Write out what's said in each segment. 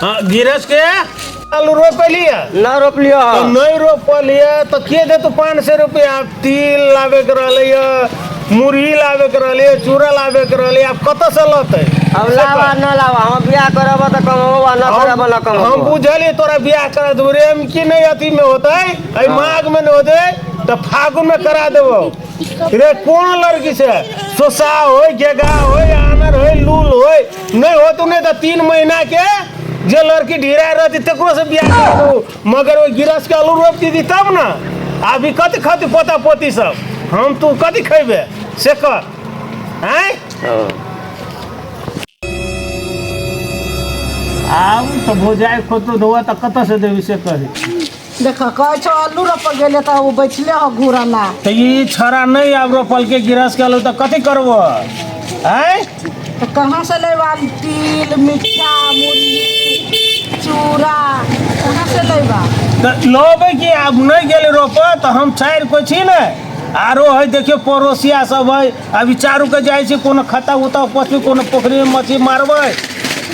हाँ गिरस के आलू रोपलिए? ना रोपलियो। तो नहीं रोपलिए तो के दे तू 500 रुपया? तिल लावे के रहले, मुरही लावे के रहले, चूड़ा लावे के रहले, आब कतऽ से लतै? अब लावा न लावा, हम बियाह करब तऽ कमबो, न करब न हम कमबो। बुझलिए तोरा बियाह करा देबो रे। हम की नहीं अथी में होतै, एहि माघ में नहीं होतै तऽ फागुन में करा देबो रे। कोन लड़की से सोसा होय, गेगा होय, आनर होय, लूल होय, नहीं होतु नहीं तऽ 3 महीना के जे लड़की ढीरा रहती तकरो से बियाह करा देबो, मगर ओहि गिरस के आलू रोप दीदी तब ना। अभी कथी खती पोता पोती सब, हम तू कथी खैबे से कर आँय। आब तऽ भौजाइ खोतो धोआ तऽ कतऽ से देबी से कही। देख कहै छौ आलू रोपऽ गेलै तऽ ओ बैठले हो घूरला। तऽ ई छड़ा नहि आब रोपल के गिरस के आलू तऽ कथी करबो आँय? तऽ कहाँ से लेबा तिल मिर्चा मुरही चूड़ा, कहाँ से लेबा? तऽ लेबै कि आब नहि गेलै रोपऽ तऽ हम चारि कोइ छी ने, आरो है देखियौ पड़ोसिया सब है। अभी चारू के जाइ छी कोनो खत्ता उता पछी कोनो पोखरिमे मछली मारबै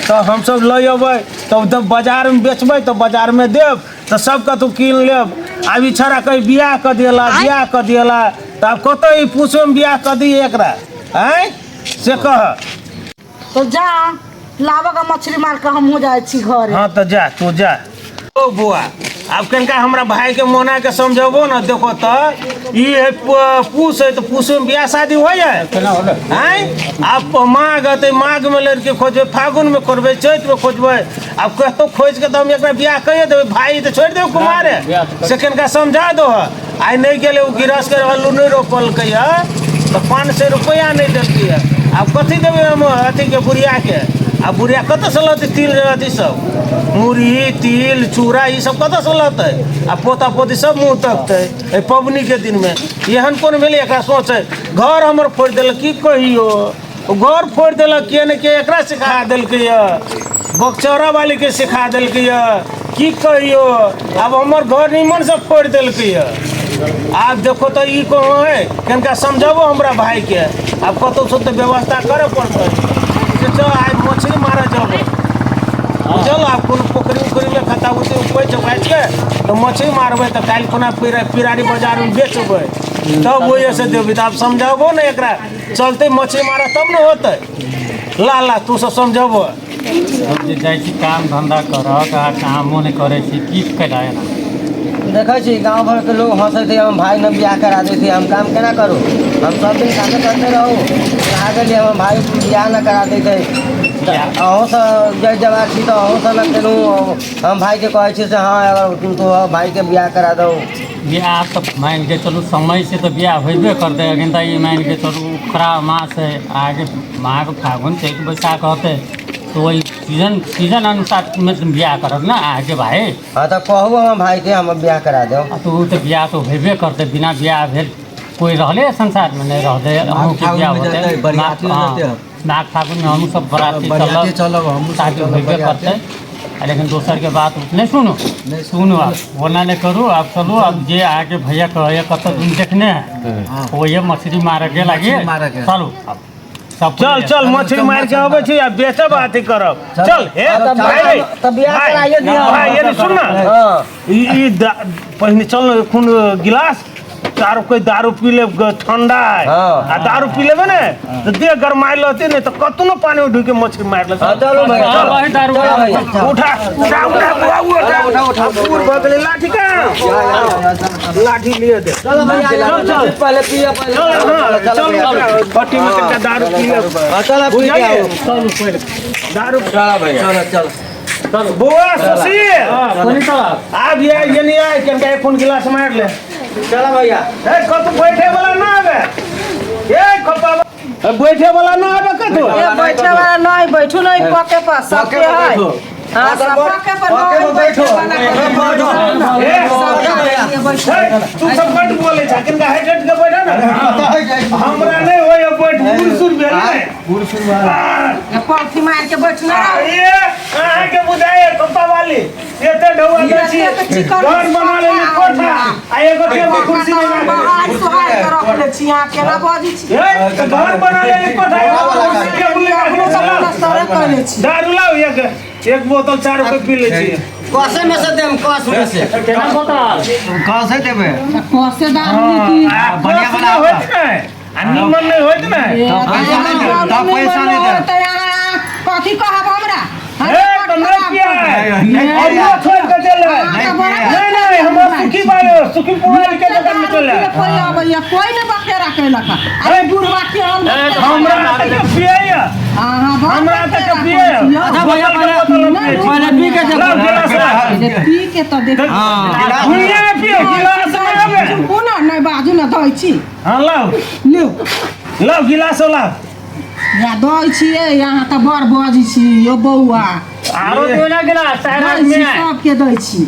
तऽ हमसब लऽ अबै, तब जब बाजारमे बेचबै तऽ बाजारमे देब तऽ सब कतहु कीन लेब। आब ई छड़ा कहीं बियाह कऽ देला, बियाह कऽ देला तऽ आब कतऽ ई पूछोमे बियाह कऽ दी एकरा आँय से कह। तो जा लाबऽ का मछली मार के, हमहूँ जाइ छी घरे। हाँ तऽ जा तू जा। ओ बुआ आब कनिका हमरा भाई के मना के समझेबो न। देखो तऽ ई है पूस है तऽ पूस में बियाह शादी होइ है आँय? आब माघ अतै, माघ में लड़की खोजबै, फागुन में खोजबै, चैत में खोजबै, आब कतौ खोज के तऽ हम एकरा बियाह कहिए देबै। भाई तऽ छोड़ि देबै कुमारे से कनिका समझा दो। आइ नहि गेलै ओ गिरस के आलू नहि रोपलकै है तऽ 500 रुपैआ नहि देलकै है। आब कथी देबै हम अथीके बुढ़ियाके? आ बुढ़िया कतऽसँ लतै तिल अथी सब मुरही तिल चूड़ा ई सब कतऽसँ लतै? आ पोता पोती सब मुँह तकतै एहि पबनीके दिनमे। एहन कोन भेलै एकरा सोच है? घर हमर फोड़ि देलक, की कहियो, घर फोड़ि देलक। के ने के एकरा सिखा देलकै यऽ, बकचौरा वालीके सिखा देलकै यऽ, की कहियो। आब हमर घर निमनसँ फोड़ि देलकै यऽ। आब देखो तऽ ई कहाँ है, कनिका समझाबो हमरा भाईके। आब कतहुसँ तऽ व्यवस्था करऽ पड़तै। से चल आइ मछली मारऽ जेबै, बुझल? आब कोनो पोखरि उखरिमे खत्ता उत्ती उपैछ उपाछि के तऽ मछली मारबै तऽ काल्हि खुना पिरारी बाजारमे बेचबै, तब ओहिसँ देबै। तऽ आब समझाबो ने एकरा, चलते मछली मारा तब ने होतै। ला ला तू सब समझबो। हम जे जाइ छी काम धंधा करऽ, आ कामो नहि करै छी, की फायदा एना? देखै छी गाँव भरके लोग हँसैत है, हम भाय न बियाह करा दैत है। हम काम केना करू? हम सब दिन कामे करते रहू आ गेलियै, हमर भाय बियाह न करा दैत है। अहूँ सब जै जवार छी तऽ अहूँ सब न केलहुँ। हम भायके कहै छी से हँ अगर तू भायके बियाह करा दौ। बियाह तऽ मानि के चलू समय से तऽ बियाह होइबे करतै। अखन तऽ ई मानि के चलू ओकरा मास है, अहाँके माघ फागुन चैत बैसाख होतै तऽ ओहि सीजन सीजन अनुसार मे बियाह करत ने अहाँके भाय। हँ तऽ कहू हमर भायके हमर बियाह करा दौ। आ तऽ ओ तऽ बियाह तऽ होइबे करतै, बिना बियाह भेल कोइ रहलै संसारमे? नहि रहलै। अहूँके बियाह होतै। माघ फागुनमे हमहूँ सब बराती चलब, शादी होइबे करतै। लेकिन दोसरके बात नहि सुनू, सुनू आब ओना नहि करू। आब चलू, आब जे अहाँके भैया कहैया कतऽ दिन देखने है ओहे मछली मारऽ के लागी चलू आब सब। चल चल, मछली मार के अबै छी आ बेचब अथी करब। चल हे भाई। तऽ बियाह कराइए दिअ। भाई ये सुन ना। हँ। ई ई पहिने चल ने खून गिलास चारू कोई दारू पी ले, ठंडा है। हाँ। आ दारू पी लेबे ने तऽ देह गरमायल रहते ने तऽ कतनो पानी में ढुके मछली मारि लेते। हाँ, चलू भैया। चल, वही दारू। चलो भैया, चलो। उठा उठा उठा बुआ, उठा उठा, उठा। बूढ़ भऽ गेलै। लाठी कहाँ? लाठी लिए दे। चलो भैया। चल, चल। पहले पिया पहले। चल हाँ, चलो चल भैया। ओकरा भट्टी में कनिटा दारू पी ले। हाँ, चलो पी के आओ। चलू पहिले। दारू। चलो भैया, चलो चलो। बौआ सुशील। कोनी चलब। आब ये ये नहीं आए, कनिका एक गिलास मारि ले। चलो भैया। ए कतौ बैठे वाला ना आबे, ए खपा बैठे वाला ना आबे कतौ। ए बैठे वाला नहीं, बैठू नहीं पके पर सबके है। हाँ, सब पके पर नहीं बैठे वाला। ए हे, तू सब बड बोले छा, किनका हट हट के बैठा ना, हमरा नहीं होय बैठ, बूढ़ सूढ़ भेल ने। पलथी मार के बैठना। ए अहाँ के बुझाए खपा वाली एते ढौआ दै छी। एते चिकन घर बना लेली कोठा आ एगो टेबुल कुर्सी नहीं राखल। बाहर सोहार के रखले छी, अहाँ केना बजै छी? ए, तऽ घर बना लेली कोठा, एगो कुर्सी टेबुल नहीं राखने छला। सरे कहले छी। दारू लाउ, एक एक बोतल चार रुपए पी लै छियै। कसे में से देम, कस में से। केना बोतल? कसे देबे? कसे दारू की आ बढ़िया कस वाला नहि होइत ने, आ निमन नहि होइत ने। पैसा नहि देब, तब पैसा नहि देब। तऽ अहाँ कथी कहब हमरा? हे तऽ नहि पियै, अभियो छोड़ि कऽ चलि अहाँ तऽ बड़ा नहि नहि, हमरा सुखी बायो सुखी पुराली के दुकान में चल। कोई अबैया, कोई ने बखेरा केलक। अरे बुढ़वा के हम हमरा तऽ के पियै, अहाँ बड़ हमरा तऽ के बखेरा पियै। करै छी यौ। अच्छा भैया, बोतल के बोतल हम नहि, पियै छी। पहिले पी के लाउ गिलास लाउ। जे पी के तऽ देख। हाँ। भुइयाँ में पियो, गिलास में आबे। चुपू ना, नहि बाजू ने, दै छी। हाँ लाउ। लिउ। लाउ गिलास लाउ। या दै छियै, अहाँ तऽ बड़ बजै छी यौ बौआ। आरो दियौ ना गिलास चारि दै आदमी छी, है। सबके दै छी।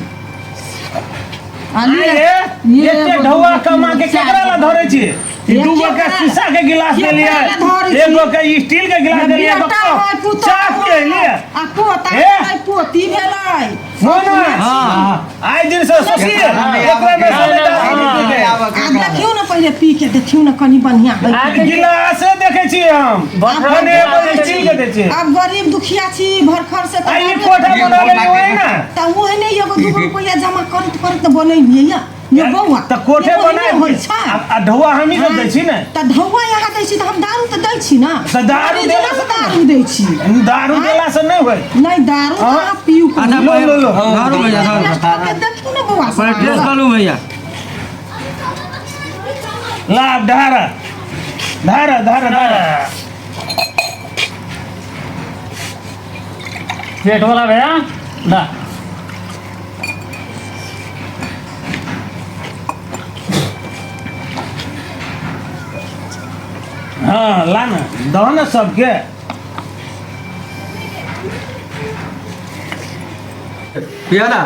आ लिअ, ये ये एते एगो, ढौआ दूगो, कमा के तीन, केकरा ला चारि। धरै छी? ई दूगो के केकरा? शीशा के गिलास केकरा देलियै, ला धरै छी? एगो के स्टील के गिलास देलियै, एगो बेटा है, पुतोह चाह है, पियलियै। आ पोता हे? है, पोती भेलै। मोना हाँ। आइ दिन से सोची एकरा में से दारू नहीं पीके। आ देखियौ ने, पहिले पी के देखियौ ने, कनी बढ़िया है। गिलासे देखै छियै हम, कने एगो स्टील के दै छियै। आब गरीब दुखिया छी, भरखर से आ ई कोठा बना लेली ओहि ने। तऽ ओहने एगो दूगो रुपैआ जमा करैत करैत बनेलियै या ये बौआ। तऽ कोठे एगो बनाए एहने होइ छै। आ ढौआ हमही सब दै छी ने। तऽ ढौआ यहाँ दै छी तऽ हम दारू तऽ दै छी ने। तऽ दारू ओरिजिनल देला से दारू दै छी। दारू देला से नहि होइ। नहि, दारू तऽ अहाँ पीउ अच्छा। लो, लो, लो। धरू भैया, धरू। टेस्ट कऽ के देखियौ ने बौआ। पहिले टेस्ट करू भैया। लाभ धारा धारा धारा धारा। पेट वाला भैया दा। हाँ ला ने, दहो ने सबके। पिया ना।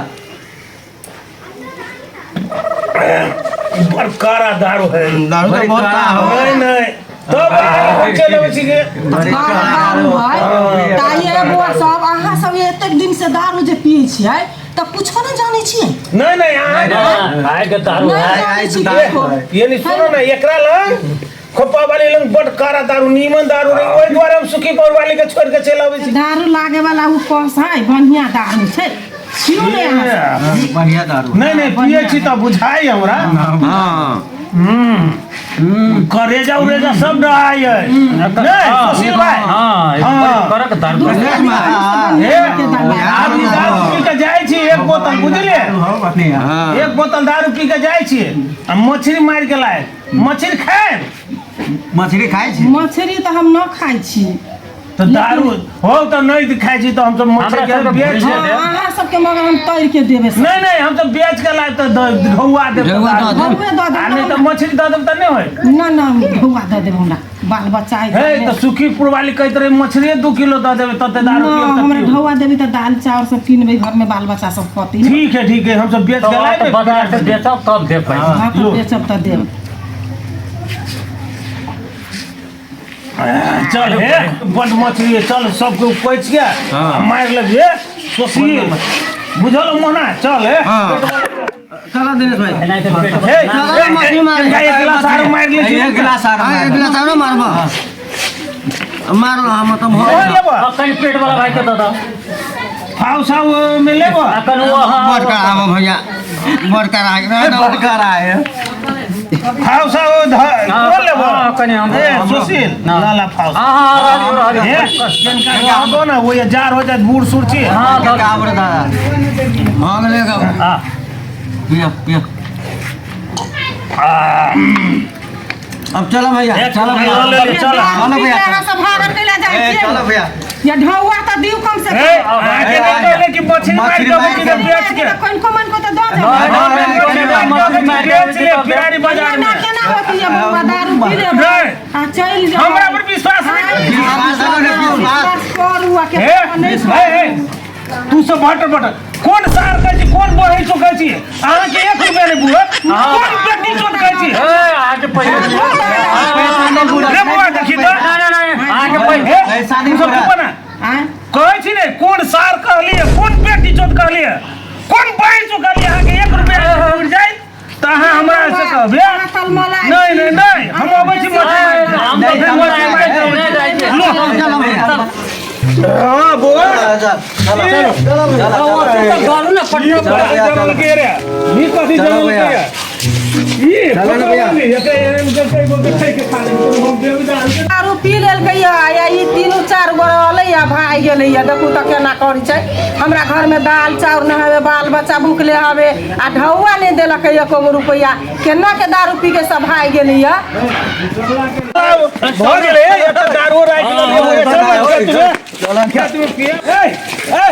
बड़ कारा दारू है। दारू तो बहुत कड़ा हो। नहीं नहीं, तब हम चलबै छी के। बड़ा दारू है ताहि बौआ सब। अहाँ सब एतेक दिन से दारू जे पियै छियै तऽ कुछो नहि जानै छियै। नहीं नहीं, अहाँ आइ के दारू नहि है। जानै छी दारू किछो। है। ये नहीं, सुनो ना, एकरा लग खोपा वाली लग बड़ कारा दारू, नीमन दारू रही, ओहि दुआरे हम सुखी पौर वाली के छोड़ के चलि अबै छी। दारू लागे वाला ओ कस है, बढ़िया दारू छै, पियू ने अहाँ सब। बढ़िया दारू। नहीं नहीं, पियै छी तऽ बुझाइ हमरा। हाँ। करेजा उरेजा सब डहाइ है नहीं सुशील भाई? हाँ। हाँ। करक दारू। दोसर दिन हे, के दारू। आदमी दारू पी के जाइ छी एक बोतल, बुझलियै? हाँ। एक बोतल दारू पी के जाइ छी आ मछली मारि के लाय, मछली खायब। मछली खाइ छी? मछली तऽ हम न खाइ छी। तऽ दारू हो तऽ नहि खाइ छी तऽ हमसब मछली हमरा के सबके बेच भुजि हाँ, देब। अहाँ सबके मगर हम तैर के देबै सब। नहीं नहीं, हम तऽ बेच के लायब तऽ ढौआ देब तऽ ढौआ दारू। दऽ देब। ढौए दऽ देब। आ नहि तऽ मछली दऽ देब तऽ नहि होय। न न, ढौआ दऽ देब, हमरा बाल बच्चा है। हे, तऽ सुखीपुर वाली कहैत रहे मछलिए 2 किलो दऽ देबै तते दारू न पियब तऽ हमरा पियब। ढौआ देबै तऽ दालि चाउर सब किनबै, घरमे बाल बच्चा सब खतै ने। ठीक है ठीक है, हमसब बेच के लायब। तऽ बाजार से बेचब तब देब पैसा। हाँ, तऽ बेचब तऽ देब। चल हे, बड मछली है, चल सबके उपैछ के आ मारि लेबिहे सोसी, बुझल मोहना? चल हे। हाँ। चलो दिनेश भाई। एनाहिते पेट हे, चलो, हे, मछली मारे। इनका एक गिलास आरो मारि लै छी। एक गिलास आरो, एक गिलास आरो मारबो, मारो हम तऽ हो लेबो। अब कनि पेट वाला भाई के दऽ दऽ। फाउ साउ में लेबो। अखन ओ हाँ। बड़का आबो भैया, बड़का रहा, बड़का रहा है। फाउ साउ कोन लेबो? हाँ, कनि हम हे सुशील, ना। ला ला फाउ। हाँ हाँ, रह दियौ, रह हे दियौ। जिनका रहबो ने वो ये जार हो जात, बूढ़ सूढ़ छी। हाँ, दऽ का बड़ा दादा मांग लेगा। हाँ। पिया पिया। अब चलो भैया, चलो भैया। ले ले, चलो। चलो भैया। अहाँ सब भागल कैला जाइ ए, छियै? चलो भैया। या ढौआ तऽ दियौ कम से हे, कम। अहाँके नहि कहले कि मछली मारि के अबै छी तऽ बेच के। कनिको मनको तऽ दऽ देबै। नहीं, नहीं, नहीं, बेच ले फिरारी बाजार एना में। केना होती है बौआ, दारू पी लेबै नहीं। आ चलि जाउ। हमरा पर विश्वास नहीं करी। विश्वास करू, विश्वास। विश्वास करू आ के हे नहि। हे हे, तू सब बटर बटर कोन सार कहै छी, कोन बहै चो कहै छी? अहाँके एक रुपया नहि बुझत, कोन बेटी चोट कहै छी? ए, अहाँके पैसा रे बौआ, देखी तऽ। नहि नहि, अहाँके पैसा हे, पैसा नहि तू सब बुझत। चुप ना। आँय? कहै छी ने, कोन सार कहलियै, कोन बेटी चोट कहलियै, कोन बहै चो कहलियै? अहाँके एक रुपया उड़ि जाय तऽ अहाँ हमरा से कहबै? अहाँ तलमलाइ नहि नहि नहि, हम अबै छी मछली मारि हम के। तऽ मछली मारि के अबै नहि छी। जाइ छियै। लो। चलो भैया। हाँ बोल। चलो चलो। दारू ना ई पटना कथी जनल के रे? ई कथी चलो जनल के भैया। रे? ई चलो ना भैया। पता नहीं, एते एहन के कई गो के खाइ के खा लेबै, हम देवी दारू के दारू पी लेलकै या ई तीनू चार गो रहलै या भागि गेलै या। देखू तऽ केना करै छै। हमरा घरमे दालि चाउर नहि हवे, बाल बच्चा भुखले हवे आ ढौआ नहि देलकै एको गो रुपैआ। केना के दारू पी के सब भागि गेलै या। भऽ गेलै, एते दारू राखि लेलियै। चल ना खेत में, खेत में पिए। ए ए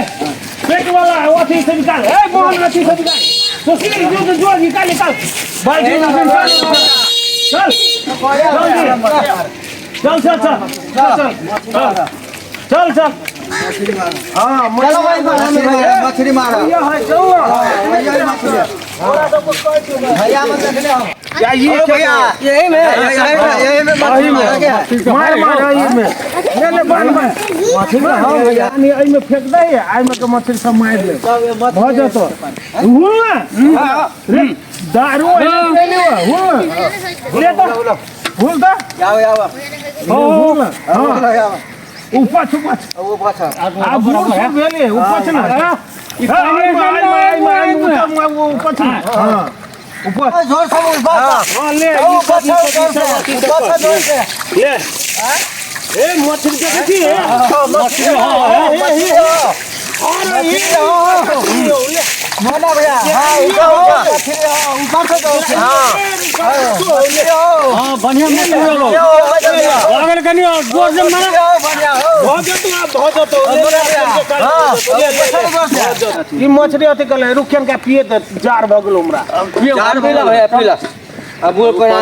पेट वाला अथी से निकाल। ए मोहन अथी से निकाल। सुशील जो जो जो निकाल निकाल बाल्टी से निकाल। चल चल चल चल चल चल चल। हाँ चलो भाई, मछली मारा। ये है चल ना। भैया मछली भैया मत देखले हम। या ये भैया यही में, यही में मछली मारा गया। मार मार एहि में ले ले बाल में मछली। हां भैया, नहीं एहि में फेंक दे, एहि में के मछली सब मारि ले भऽ जेतो। हुल ना रे दारू एहि ले हुल ले तो हुल त आओ आओ। हुल। हां आओ। ऊपर ऊपर वो पाछा आ बूढ़ सब भेले ऊपर ना। हां ऊपर ना। हां ऊपर जोर से बोल। हां ले। ओ पाछा जोर से, पाछा जोर से। ले ए मछली देखै छी? मछली हो, मछली हो, मछली हो मोना भैया। हां ऊपर मछली हो, ऊपर से दो। हां मछली हो। हाँ बढ़िया मछली हो। लागल कनी और जोर से मारा। बढ़िया हो। भऽ जेतौ आब, भऽ जेतौ। हां ऊपर से जोर से। ई मछली अथी कले रुखन के पिए त जार भऽ गेलो हमरा। चार पीला भैया पीला। अब वो भैया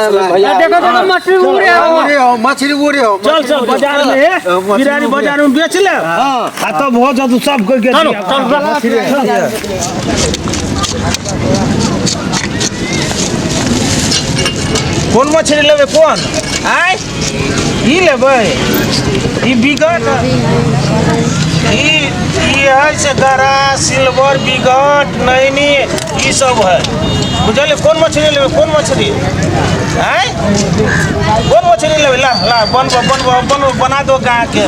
देखो देखो मछली उड़े हो। हो, मछली उड़े हो। चल चल बाजार में, बिरानी बाजार में बेच ले आ तब हो जतौ सब कोई के। चलो चल। कोन मछली लेबै? कोन आय ई लेबै? ई बिगट ई ई है से गरा सिल्वर बिगट नैनी ई सब है बुझलियै। कोन मछली लेबै? कोन मछली आय कोन मछली लेबै? ला ला बनबो बनबो बनबो बना दो गाय के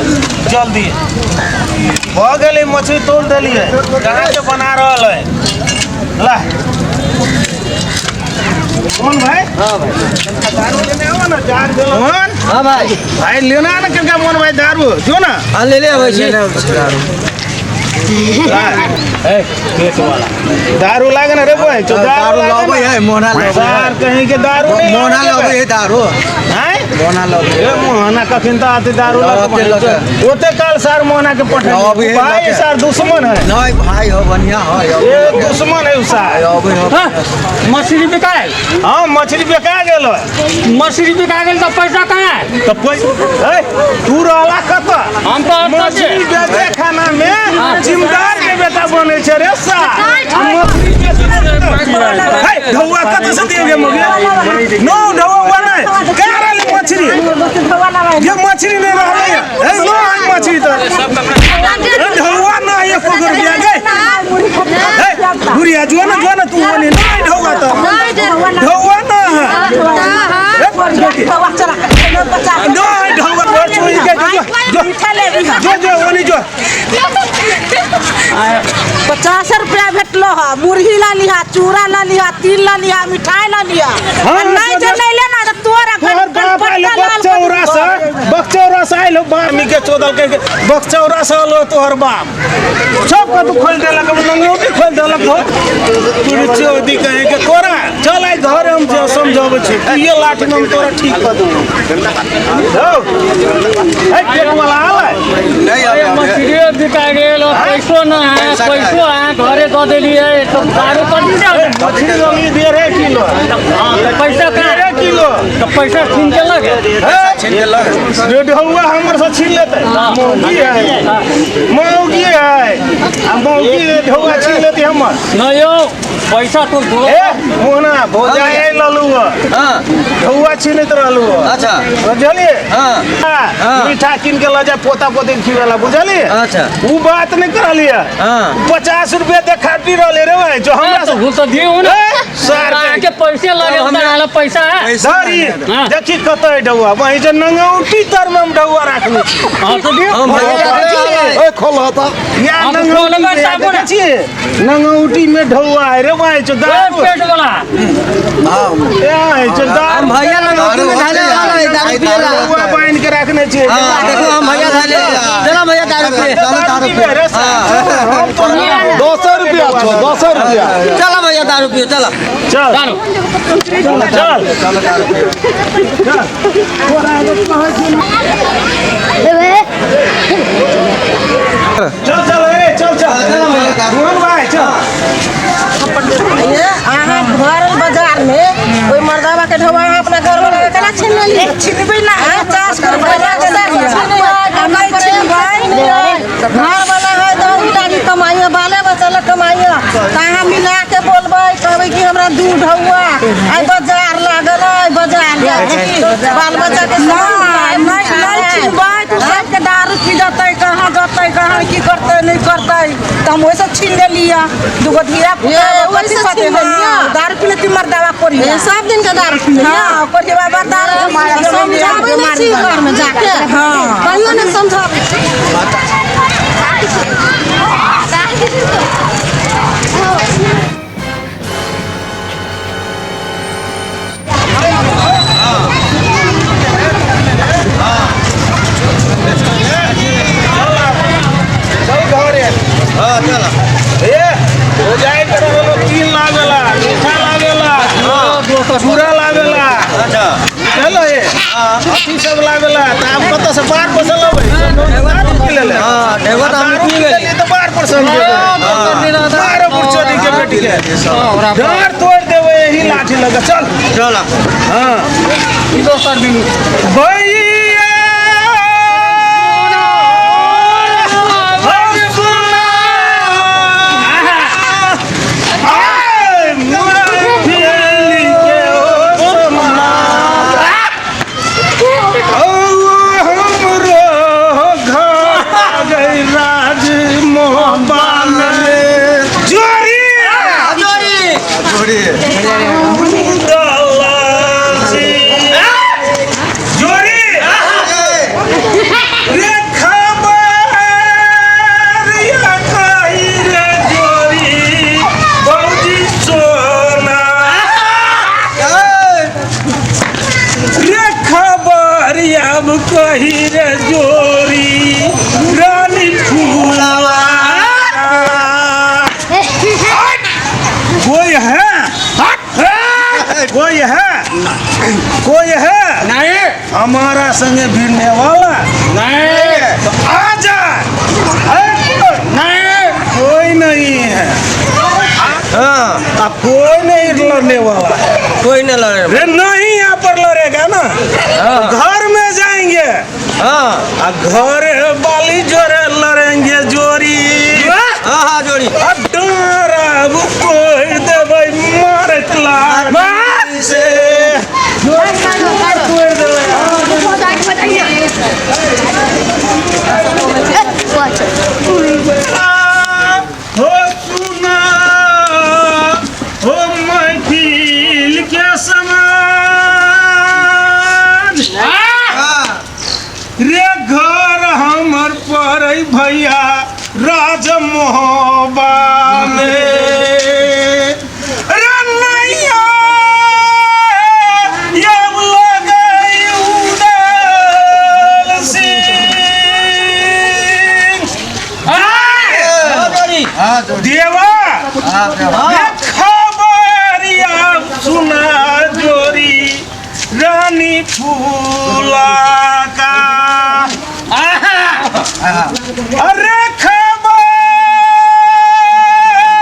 जल्दी। भऽ गेलै मछली तोल देलियै, कहाँ के बना रहल है। ला कौन भाई? हां भाई दारू लेने आओ ना जार गेलो। मोहन हां भाई। भाई लेना ना कनका मोहन भाई दारू जो ना। हां ले ले आबै छी। ए पेट वाला दारू लागे ना रे भाई। जो दारू दारू लाबै है मोना लाबै। सार कहीं के दारू नहीं मोना लाबै है दारू। हैं मोना लाबै। ए मोहना कखन त आते दारू लगे ओते काल सार मोहना के पठा भाई। सार दुश्मन है। नहीं भाई हो बढ़िया हो। ए दुश्मन है उ सार। अबै हो। मछली बिकायल? हां मछली बिका गेल। मछली बिका गेल त पैसा कहाँ है? त पैसा ए तू रहला कत? हम त मछली बेचे खाना में जिम्मेदार के बेटा बने छै रे सार। मछली बेचे हे ढौआ कत से देगे मगे? नो ढौआ बने का रहले मछली? ये मछली नहीं रहले। ए नो आई मछली त ढौआ ना एको गो रुपया गए। ए बुढ़िया जो ना जो ना तू बने ना ढौआ त ढौआ ना है। नो ढौआ घर छोड़ के जो जो जो जो ओनी जो 50 रुपया भेटलो है। मुरही ला लिहा, चूड़ा ला लिहा, तिल ला लिहा, मिठाई ला लिहा। नहीं जे नहीं लेना तो तोरा तोहर बाप आइलो बकचौरा से, बकचौरा से आइलो बामी के चोदल के बकचौरा से आइलो तोहर बाप। सब के तू खोल देलक, नंगोटी खोल देलक हो तू चोदी कहे के तोरा। चल आई घर हम जे समझाबै छी ये लाठी में हम तोरा ठीक कर दू। हो ए पेट वाला आलै नहीं आबै। मछली बिका गेल और पैसो न है। पैसो है घरे दऽ देलियै तो दारू कथी से आबै? मछली लगी 1.5 किलो। हाँ तो पैसा कहाँ? 1.5 किलो तो पैसा छीन के लगे। ढौआ हमर से छीन लेतै। मौगी है, मौगी है आ मौगी ढौआ छीन लेतै हमर। नहीं यौ पैसा तो दो। ए मोहना भौजाई ललू हां ढौआ छीनैत रहलू। अच्छा बुझलियै? हां मीठा कीन के लऽ जाय पोता पोती के खिएला बुझलियै? अच्छा उ बात नहीं करलियै। हां 50 रुपया देखाती रहले रे भाई जो हमरा तो तो दियो ना। सार अहाँके पैसे लगे हमरा पैसा है धरी हाँ। देखी कतऽ है ढौआ वहीं जे नंगौटी तर में हम ढौआ राखने छी हाँ तो दियौ। हम भैया ए खोल हता या हाँ, तो नंगौटी खोलबै में तब ने। देखै छियै नंगौटी में ढौआ है रे वहीं जो ए, दारू पेट वाला ए है जो दारू हम भैया लंगौटी में धाले वाला है दारू पिएला ढौआ बान्हि के राखने छियै हाँ देखो हम भैया धाले चलो भैया दारू पिए दारू पीबे रे सार। हम तो 10 रुपया छो 10 रुपया चलो भैया दारू पिए चलो चल चलो चल चल चल ए चल चल मोहन भाई चल ये अहाँ घर बाजार में ओहि मर्दावा के ढौआ अहाँ अपना घर वाला के केना छीन लेली छिनबै ना पचास गो रुपया नहि छिनबै घर वाला है तऽ उल्टा कमाइए बाले बच्चा लए कमाइए तऽ अहाँ मिला के बोलबै कहबै कि हमरा दू ढौआ आइ बाजार लागल है बाजार जाइ छी बाल बच्चा के नहि नहि नहि छिनबै तऽ सबके दारू पी जेतै कहाँ जेतै कहाँ की करतै नहि करतै तऽ हम ओहिसँ छीन लेलियै दूगो धिया पुता ये, कथी ओहिसँ कहतै छीन लेलियै? हँ, दारू पी लेती मर्दावा कोरिया सब दिन के दारू पी हँ कोरिया बाबा दारू समझाबै नहि छी घरमे जाके हँ। कहियो नहि समझाबै छी चल घरे हां चलो ए हो जाए के रहलो तीन लागेला मीठा लागेला चूड़ा लागेला अच्छा चलो ए अथी सब लागेला तऽ आब कतऽ से बार पर से लबै दारू पी लेले हां ढेवा तो हम दारू पी पी गेली लेलियै तऽ बार पर से हम जेबै मारो बुढ़चोदी के बेटी के डर तोड़ देबै एही लाठी लऽ कऽ चल चलो हाँ भैया हम सुना आए महफिल के ओ समा। औ हमरो घर गई राज मोहब्बा में जोरी जोड़ी दलासी। जोरी रे खबर या कही रे जोरी भौजी सोना रे खबर अब कही रे जोरी रानी फूलवा कोई है कोई है कोई है नहीं हमारा संगे भिड़ने वाला नहीं तो आ जा है कोई? नहीं कोई नहीं है हां अब कोई नहीं लड़ने वाला है कोई नहीं लड़े रे नहीं यहाँ पर लड़ेगा ना घर में जाएंगे हां आ घर वाली जोरे लड़ेंगे जोरी हां हां जोड़ी अब डरब कोई देबै मारत लाठी से तोड़ देबै हो सुना हो महफिल के समाज रे घर हमर पड़ै भैया राज मोहबा में रे नैया यब लगै उदल सिंह आय! हां जोड़ी हां जोड़ी देवा हां रे खबरिया सुना जोरी रानी फूला का अरे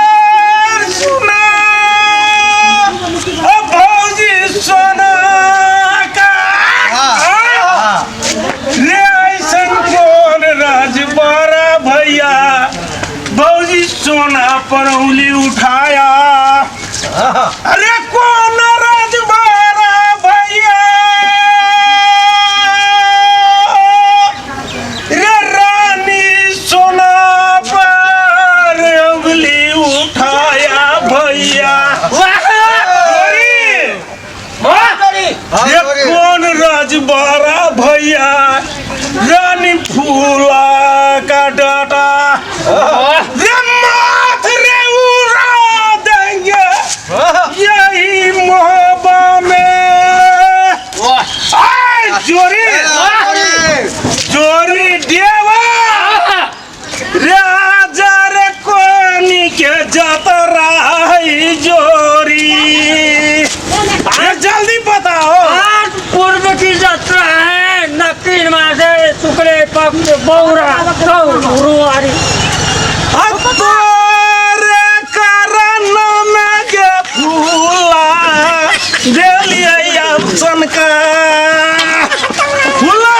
खबर सुना ओ भौजी सोना का रे ऐसन कौन राजबारा भैया भौजी सोना पर उंगली उठाया अरे कौन राजबारा भैया रे रानी सोना पर उंगली उठाया भैया वाह! बड़ा भैया रानी फूला का डाटा रे माथ रे उड़ा देंगे यही मोहब्बा में। आय जोरी जोरी देवा राजा रे कोनी के जतरा है जोरी। अरे जल्दी बताओ। आज पूर्व की यात्रा है नक्कीन मासे शुक्ले पक्ष बौरा गुरुवारी। तोरे कारण में के फूला देलियै अफसन का फूला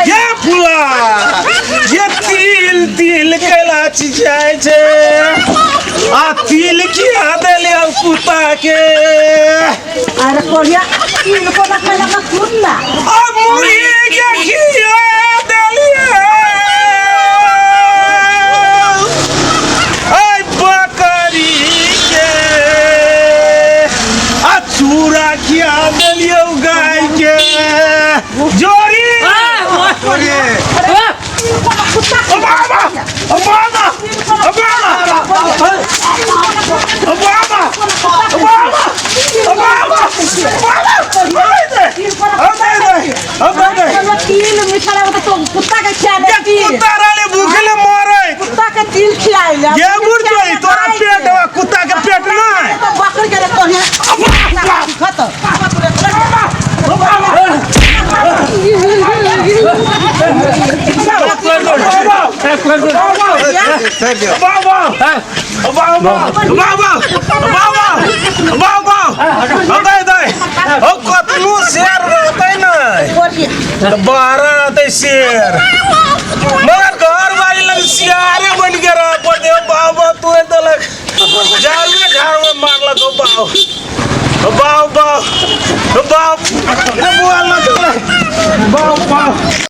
ये फूला ये तिल तिल कैला छिछाइ छै आ तिल किया देलियै कुत्ता के। अरे कोरिया तिल को ना खैला का कुत्ता आ मुर्गी के खिया देलियै ऐ बकरी के आ चूड़ा खिया देलियै गाय के। जोरी बाबा बाबा बाबा बाबा बाबा बाबा तिल मीठा लगे तो कुत्ता के खिया दे तिल। कुत्ता रहले भूखले मरे कुत्ता के तिल खियाइले। ये बुढ़ तोरा पेट बा कुत्ता के पेट नहीं तो बकरी के कोहिया खत कतनो शेर रहतै नै तऽ बारह रहतै शेर मगर घर वाली लग सियारे बन के रह पड़ते। बाबा तोड़ देलक झाड़ुए झाड़ुए मारलक। बाबा बाबा बाबा बाबा बाबा।